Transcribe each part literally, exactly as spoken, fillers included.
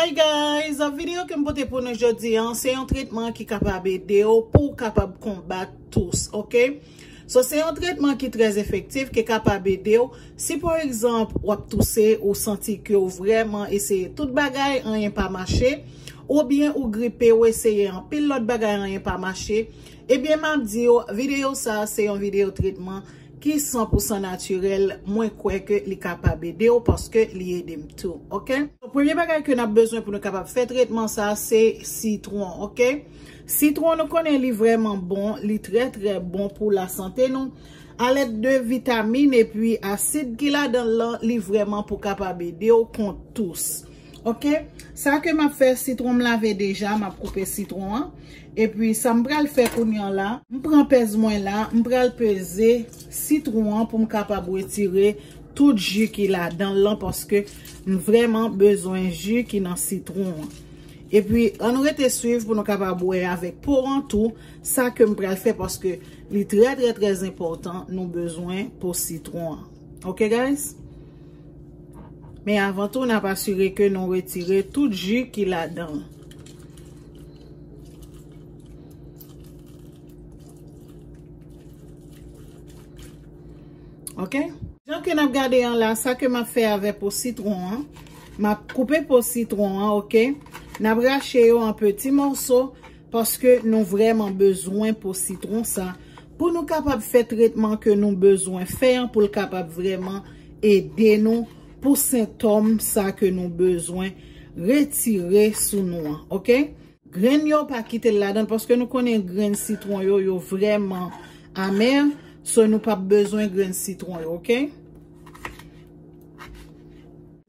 Hey guys, videyo ke m pote pou nou jodi an, se yon tretman ki kapab ede w pou w kapab konbat tous, ok? So, se yon tretman ki trè efektif, ki kapab ede w. Si, pa egzanp, w ap touse, ou santi ke w vrèman eseye tout bagay, anyen pa mache, oubyen ou gripe, ou eseye anpil lòt bagay, anyen pa mache, ebyen, m ap di w, videyo sa a se yon videyo tretman ki san pou san natirèl, mwen kwè ke li kapab ede w paske li ede m tou, ok? Premye bagay ke n ap bezwen pou nou kapab fè tretman sa a, se sitwon, ok? Sitwon, nou konnen li vrèman bon, li trè, trè bon pou lasante nou. Alèd de vitamin epi asid ki ladan l lan, li vrèman pou kapab ede w kont tous. Ok? Sa ke m ap fè, sitwon m lave deja, m ap koupe sitwon an. Epi sa m pral fè kounye a la, m pran pèz mwen la, m pral peze sitwon an pou m kapab retire tout ji ki ladan l lan, paske m vrèman bezwen ji ki nan sitwon an. Epi, ann rete swiv pou nou kapab wè avèk po an tou, sa ke m pral fè, paske li trè, trè, trè enpòtan, nou bezwen po sitwon an. Ok, guys? Men avan tou, n ap asire ke nou retire tout ji ki ladan l. Ok? Jan ke n ap gade an la, sa ke m ap fè avè po sitwon an, m ap koupe po sitwon an, ok? N ap rache yo an peti mòso, paske nou vrèman bezwen po sitwon sa pou nou kapab fè tretman ke nou bezwen fè an, pou l kapab vrèman ede nou pou sentòm sa ke nou bezwen retire sou nou an, ok? Grenn yo pa kite l ladan l, paske nou konnen grenn sitwon yo, yo vrèman amè, so nou p ap bezwen grenn sitwon yo, ok?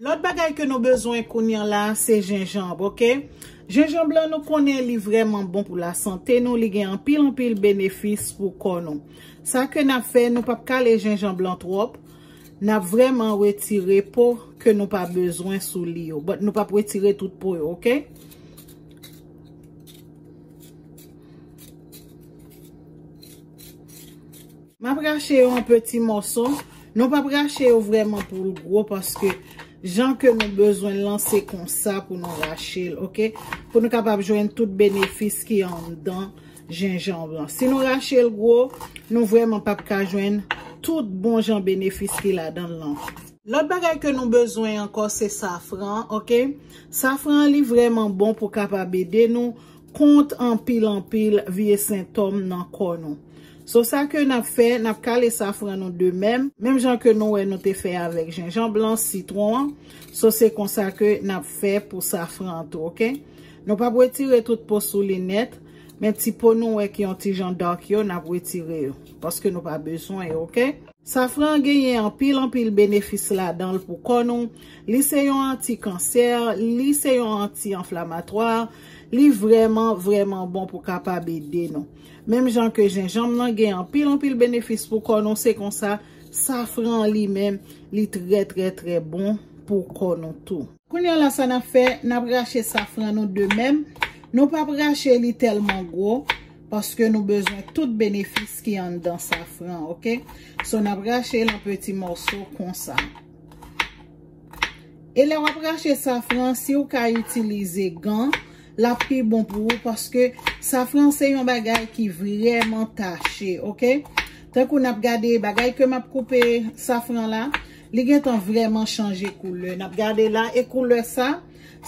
Lòt bagay ke nou bezwen kounye a la, se jenjanm, ok? Jenjanm lan, nou konnen li vrèman bon pou lasante nou, li gen anpil, anpil benefis pou kò nou. Sa ke n ap fè, nou p ap kale jenjanm lan twòp, n ap vrèman retire po ke nou pa bezwen sou li yo. But nou p ap retire tout po yo, ok? M ap rache yo an peti mòso. Nou p ap rache yo vrèman pou l gwo, paske jan ke nou bezwen l lan, se konsa pou nou rache l, ok? Pou nou kapab jwenn tout benefis ki anndan jenjanm lan. Si nou rache l gwo, nou vrèman p ap ka jwenn tout bon jan benefis ki ladan l lan. Lòt bagay ke nou bezwen ankò, se safran, ok? Safran an, li vrèman bon pou kapab ede nou kont anpil, anpil vye sentòm nan kò nou. So, sa ke n ap fè, n ap kale safran nou de menm, menm jan ke nou wè nou te fè avèk jenjanm lan, sitwon an. So, se konsa ke n ap fè pou safran an tou, ok? Nou p ap retire tout po sou li nèt, men ti po nou wè ki yon ti jan dark yo, n ap retire yo, paske nou pa bezwen yo, ok? Safran genyen anpil, anpil benefis ladan l pou kò nou. Li se yon antikansè, li se yon anti-anflamatwa, li vrèman, vrèman bon pou kapab ede nou. Menm jan ke jenjanm nan gen anpil, anpil benefis pou kò nou, se konsa, safran li menm, li trè, trè, trè bon pou kò nou tou. Kounye a la, sa n ap fè, n ap rache safran nou de menm. Nou p ap rache li tèlman gwo, paske nou bezwen tout benefis ki anndan safran, ok? So, n ap rache l an peti mòso konsa. E lè w ap rache safran, si w ka itilize gan, l ap pi bon pou ou, paske safran se yon bagay ki vrèman tache, ok? Tankou n ap gade bagay ke m ap koupe safran la, li gentan vrèman chanje koulè. N ap gade la, e koulè sa,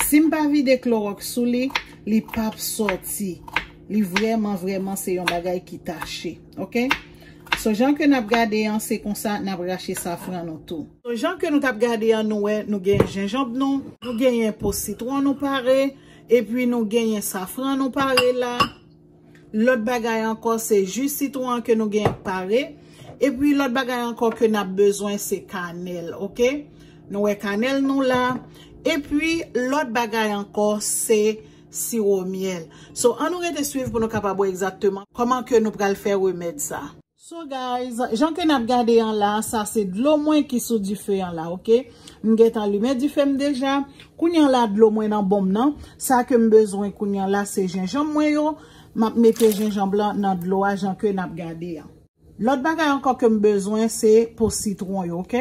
si m pa vide klowòks sou li, li p ap sòti. Li vrèman, vrèman se yon bagay ki tache, ok? So, jan ke n ap gade an, se konsa n ap rache safran nou tou. So, jan ke nou t ap gade an, nou wè, nou gen jenjanm nou, nou genyen po sitwon nou pare, epi nou genyen safran nou pare la. Lòt bagay ankò, se ji sitwon an ke nou gen pare. Epi lòt bagay ankò ke n ap bezwen, se kanèl, ok? Nou wè kanèl nou la. Epi lòt bagay ankò, se siwo myèl. So, ann nou rete swiv pou nou kapab wè egzakteman kòman ke nou pral fè remèd sa. So, guys, jan ke n ap gade an la, sa se dlo mwen ki sou dife an la, ok? M gentan limen dife m deja. Kounye a la, dlo mwen nan bon m nan. Sa ke m bezwen kounye a la, se jenjanm mwen yo. M ap mete jenjanm lan nan dlo a jan ke n ap gade a. Lòt bagay ankò ke m bezwen, se po sitwon yo, ok?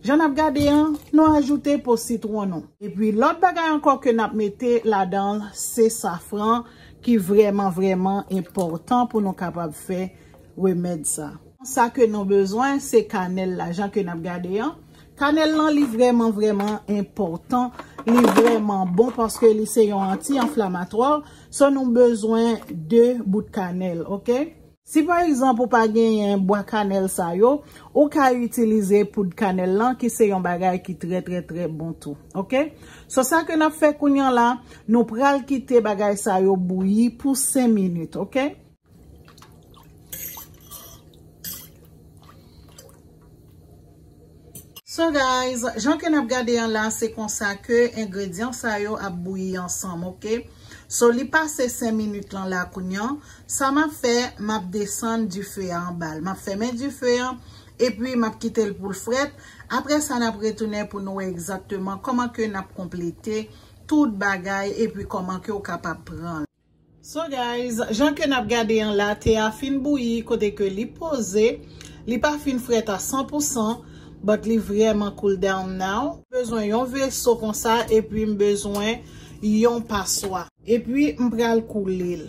Jan n ap gade an, nou ajoute po sitwon nou. Epi lòt bagay ankò ke n ap mete ladan l, se safran ki vrèman, vrèman enpòtan pou nou kapab fè remèd sa. Sa ke nou bezwen, se kanèl la, jan ke n ap gade an. Kanèl lan, li vrèman, vrèman enpòtan. Li vrèman bon paske li se yon anti-anflamatwa. So, nou bezwen de bout kanèl, oke? Si pa egzanp ou pa genyen bwa kanèl sa yo, ou ka itilize poud kanèl lan ki se yon bagay ki trè, trè, trè bon tou. Oke? So, sa ke n ap fè kounye a la, nou pral kite bagay sa yo bouyi pou senk minit, oke? So guys, jan ke n ap gade an la, se konsa ke engredyan sa yo ap bouyi ansanm, oke? So, li pase senk minit lan la kounye a. Sa m ap fè, m ap desann dife a anba l. M ap fèmen dife an, epi m ap kite l pou l frèt. Apre sa, n ap retounen pou nou wè egzakteman kòman ke n ap konplete tout bagay, epi kòman ke w kapab pran l. So guys, jan ke n ap gade an la, te a fin bouyi, kote ke li poze, li pa fin frèt a san pou san, but li vrèman cool down now. Bezwen yon veso konsa, epi m bezwen yon paswa. Epi m pral koule l.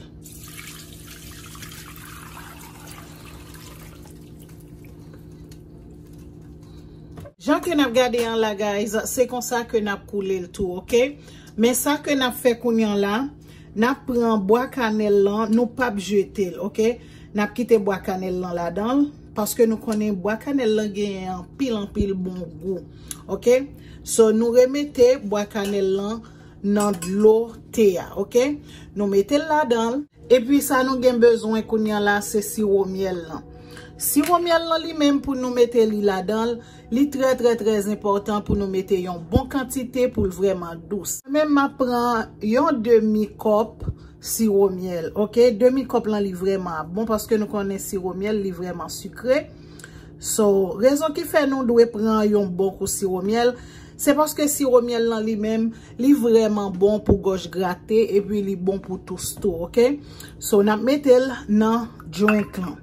Jan ke n ap gade an la, guys, se konsa ke n ap koule l tou, oke? Men sa ke n ap fè kounye an la, n ap pran bwa kanèl lan, nou p ap jete l, oke? N ap kite bwa kanèl lan ladan l, paske nou konnen bwa kanèl lan genyen anpil, anpil bon gou, oke? So, nou remete bwa kanèl lan nan dlo te a, oke? Nou mete l ladan l. Epi sa nou gen bezwen kounye a la, se siwo myèl lan. Siwo myèl lan li menm pou nou mete li ladan l, li trè, trè, trè enpòtan pou nou mete yon bon kantite pou l vrèman dous. Mwen menm m ap pran yon demi kòp siwo myèl, oke? Demi kòp lan li vrèman ap bon paske nou konnen siwo myèl li vrèman sikre. So, rezon ki fè nou dwe pran yon bon kou siwo myèl, se paske siwo myèl lan li menm, li vrèman bon pou gòj grate, epi li bon pou tous tou, oke? So, n ap mete l nan drink lan.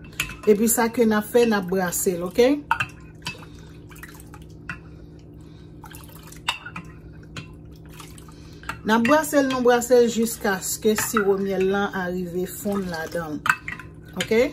Epi sa ke n ap fè, n ap brase l, oke? N ap brase l, nou brase l jiskaske siwo myèl lan arive fonn ladan l. Oke?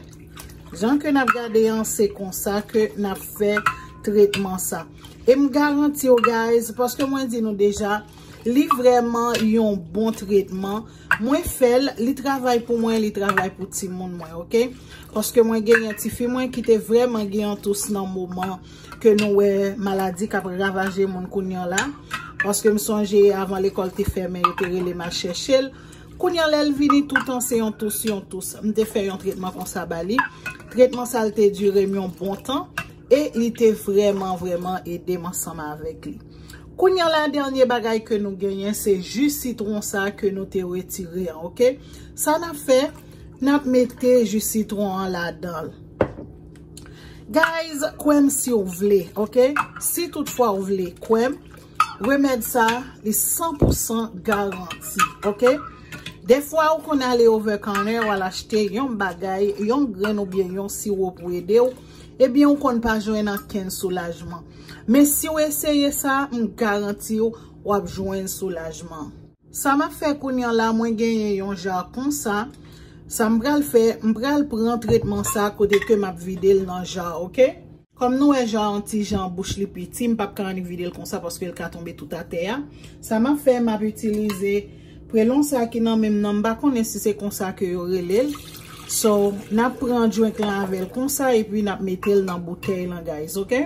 Jan ke n ap gade an, se konsa ke n ap fè tretman sa. E m garanti w, guys, paske mwen di nou deja, li vrèman yon bon tretman. Mwen fè l, li travay pou mwen, li travay pou timoun mwen, oke? Paske mwen genyen tifi mwen ki te vrèman gen yon tous nan moman ke nou wè maladi k ap ravaje moun kounye a la. Paske m sonje avan lekòl te fèmen, yo te rele m al chèche l. Kounye a lè l vini, toutan se yon tous, yon tous. M te fè yon tretman konsa ba li. Tretman sa l te dire m yon bon tan. E li te vrèman, vrèman ede m ansanm avèk li. Kounye a la, dènye bagay ke nou genyen, se ji sitwon sa ke nou te retire an, oke? Sa n ap fè, n ap mete ji sitwon an ladan l. Guys, kwè m si w vle, oke? Si toutfwa w vle kwè m, remèd sa, li san pou san garanti, oke? Defwa, ou konn ale over counter, w al achte yon bagay, yon grenn oubyen yon siwo pou ede w, ebyen, ou konn pa jwenn ankenn soulajman. Men si w eseye sa, m garanti w, w ap jwenn soulajman. Sa m ap fè kounye a la, mwen genyen yon ja konsa. Sa m pral fè, m pral pran tretman sa kote ke m ap vide l nan ja, oke? Kòm nou wè ja an ti jan bouch li piti, m p ap ka annik vide l konsa paske l ka tonbe tout atè a. Sa m ap fè, m ap itilize prelon sa ki nan men m nan, m pa konnen si se konsa ke yo rele l. So, n ap pran drink lan avè l konsa epi n ap mete l nan boutèy lan, guys, oke?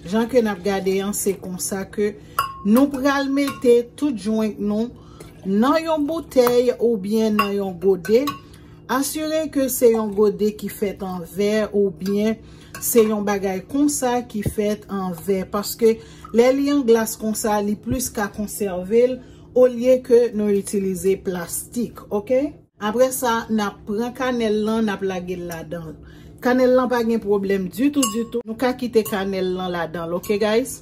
Jan ke n ap gade an, se konsa ke nou pral mete tout drink nou nan yon boutèy oubyen nan yon gode. Asire ke se yon gode ki fèt an vè oubyen se yon bagay konsa ki fèt an vè, paske lè li an glas konsa, li plis ka konsève l olye ke nou itilize plastik, oke? Apre sa, n ap pran kanèl lan, n ap lage l ladan l. Kanèl lan pa gen pwoblèm ditou, ditou. Nou ka kite kanèl lan ladan l, oke, guys?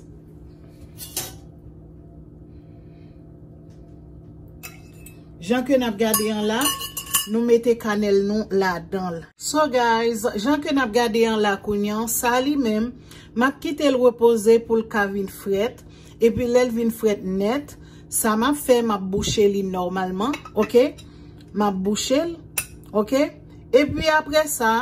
Jan ke n ap gade an la, Nou mete kanèl nou ladan l. So guys, jan ke n ap gade an la kounye an, sa li menm, m ap kite l repoze pou l ka vin frèt. Epi lè l vin frèt nèt, sa m ap fè, m ap bouche li nòmalman, oke? M ap bouche l, oke? Epi apre sa,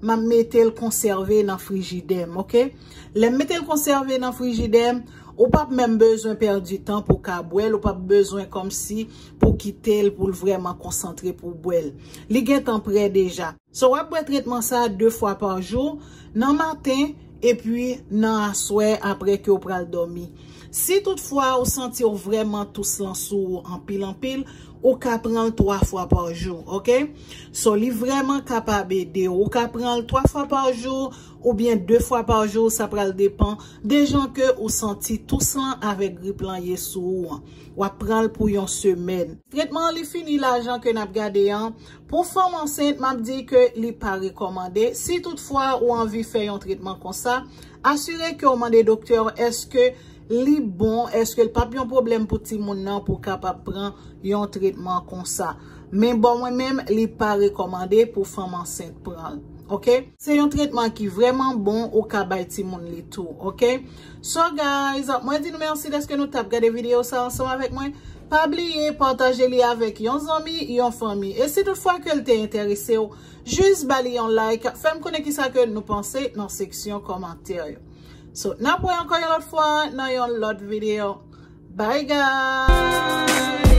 m ap mete l konsève nan frijidè m, oke? Lè m mete l konsève nan frijidè m, ou p ap menm bezwen pèdi tan pou w ka bwè l, ou p ap bezwen kòmsi pou w kite l pou l vrèman konsantre pou w bwè l. Li gentan prè deja. So, w ap bwè tretman sa a de fwa pa jou, nan maten epi nan aswè apre ke w pral dòmi. Si toutfwa ou santi w vrèman tous lan sou ou anpil anpil, ou ka pran l twa fwa pa jou, oke? So, li vrèman kapab ede w. Ou ka pran l twa fwa pa jou oubyen de fwa pa jou, sa pral depan de jan ke ou santi tous lan avèk grip lan ye sou ou an. W ap pran l pou yon semèn. Tretman an li fini la, jan ke n ap gade an. Pou fanm ansent, m ap di ke li pa rekòmande. Si toutfwa ou anvi fè yon tretman konsa, asire ke w mande doktè w èske li bon, èske l p ap yon pwoblèm pou timoun nan pou w kapab pran yon tretman konsa. Men bò mwen menm, li pa rekòmande pou fanm ansent pran l. Oke? Se yon tretman ki vrèman bon, ou ka bay timoun li tou, oke? So guys, mwen di nou mèsi dèske nou t ap gade videyo sa ansanm avèk mwen. Pa bliye pataje li avèk yon zanmi, yon fanmi. E si toutfwa ke l te enterese w, jis ba li yon like, fè m konnen kisa ke nou panse nan seksyon kòmantè yo. So, n ap wè ankò yon lòt fwa nan yon lòt videyo. Bye guys!